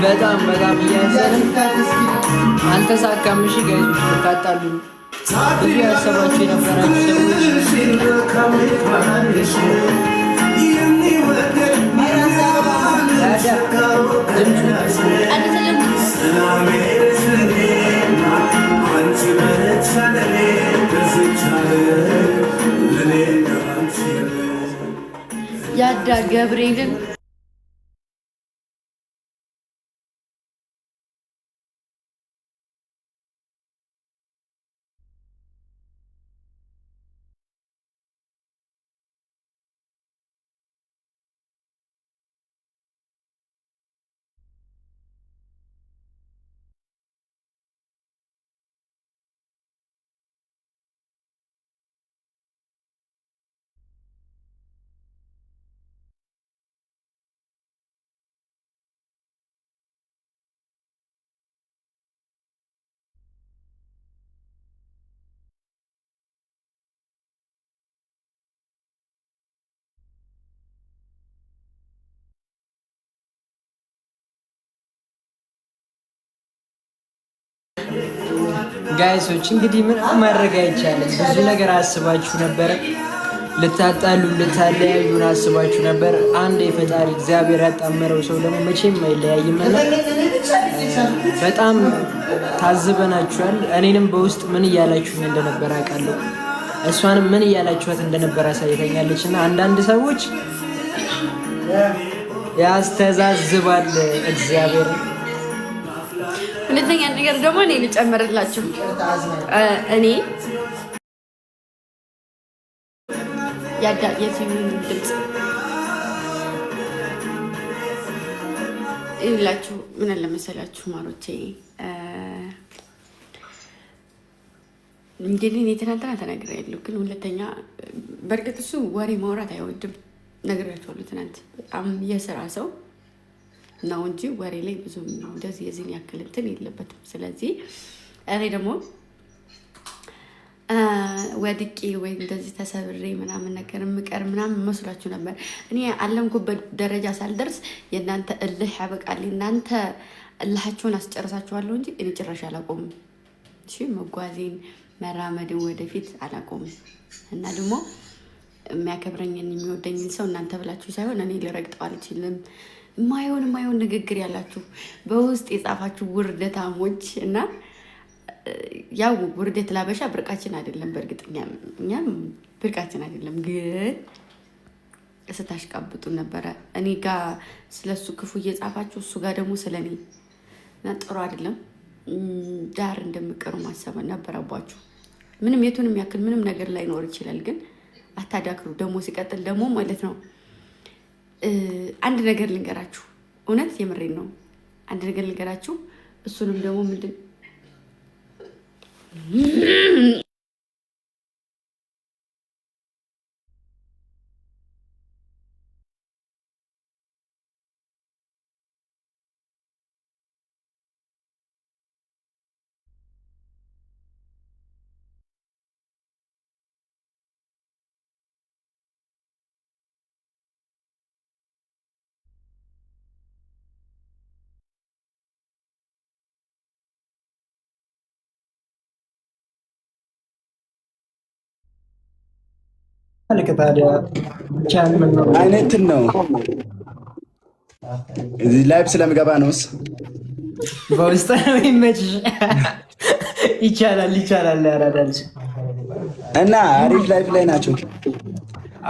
በጣም በጣም እያዘንን አልተሳካም። እሺ guys ኦች ልታጣሉ ብዙ ያሰባችሁ የነበራችሁ ሰዎች ያዳ ገብርኤልን Guys ኦች እንግዲህ ምን ማድረግ አይቻልም። ብዙ ነገር አስባችሁ ነበረ፣ ልታጣሉ ልታለያዩን አስባችሁ ነበር። አንድ የፈጣሪ እግዚአብሔር ያጣመረው ሰው ደግሞ መቼም አይለያይም። በጣም ታዝበናችኋል። እኔንም በውስጥ ምን እያላችሁኝ እንደነበረ አውቃለሁ። እሷንም ምን እያላችኋት እንደነበረ አሳይተኛለች። እና አንዳንድ ሰዎች ያስተዛዝባል እግዚአብሔር። ሁለተኛ ነገር ደግሞ እኔ ልጨምርላችሁ፣ እኔ የቲቪውን ድምፅ ይላችሁ ምን አለ መሰላችሁ ማሮቼ፣ እንግዲህ እኔ ትናንትና ተናግሬያለሁ። ግን ሁለተኛ በእርግጥ እሱ ወሬ ማውራት አይወድም፣ ነግሬያቸዋለሁ። ትናንት በጣም የስራ ሰው ነው እንጂ ወሬ ላይ ብዙም እንደዚህ የዚህን ያክል እንትን የለበትም። ስለዚህ እኔ ደግሞ ወድቄ ወይ እንደዚህ ተሰብሬ ምናምን ነገር የምቀር ምናምን መስሏችሁ ነበር። እኔ አለምኩበት ደረጃ ሳልደርስ የእናንተ እልህ ያበቃል። እናንተ እልሃችሁን አስጨርሳችኋለሁ እንጂ እኔ ጭራሽ አላቆምም። እሺ መጓዜን መራመድን ወደፊት አላቆምም እና ደግሞ የሚያከብረኝን የሚወደኝን ሰው እናንተ ብላችሁ ሳይሆን እኔ ልረግጠው አልችልም። የማይሆን የማይሆን ንግግር ያላችሁ በውስጥ የጻፋችሁ ውርደታሞች እና ያው ውርደት ላበሻ ብርቃችን አይደለም። በእርግጥ እኛም ብርቃችን አይደለም፣ ግን ስታሽቃብጡ ነበረ። እኔ ጋ ስለሱ ክፉ እየጻፋችሁ እሱ ጋር ደግሞ ስለ እኔ እና ጥሩ አይደለም። ዳር እንደምቀሩ ማሰብ ነበረባችሁ። ምንም የቱንም ያክል ምንም ነገር ላይኖር ይችላል፣ ግን አታዳክሩ። ደግሞ ሲቀጥል ደግሞ ማለት ነው አንድ ነገር ልንገራችሁ፣ እውነት የምሬን ነው። አንድ ነገር ልንገራችሁ። እሱንም ደግሞ ምንድን ልክ ታዲያ ብቻህን ምን ነው አይነትን ነው እዚህ live ስለምገባ ነውስ በውስጥ ነው ይመችሽ። ይቻላል ይቻላል። ያራዳል እና አሪፍ live ላይ ናቸው።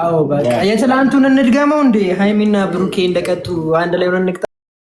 አዎ በቃ የትላንቱን እንድገመው እንዴ። ሃይሚና ብሩኬ እንደቀጡ አንድ ላይ ሆነን እንቅጣ።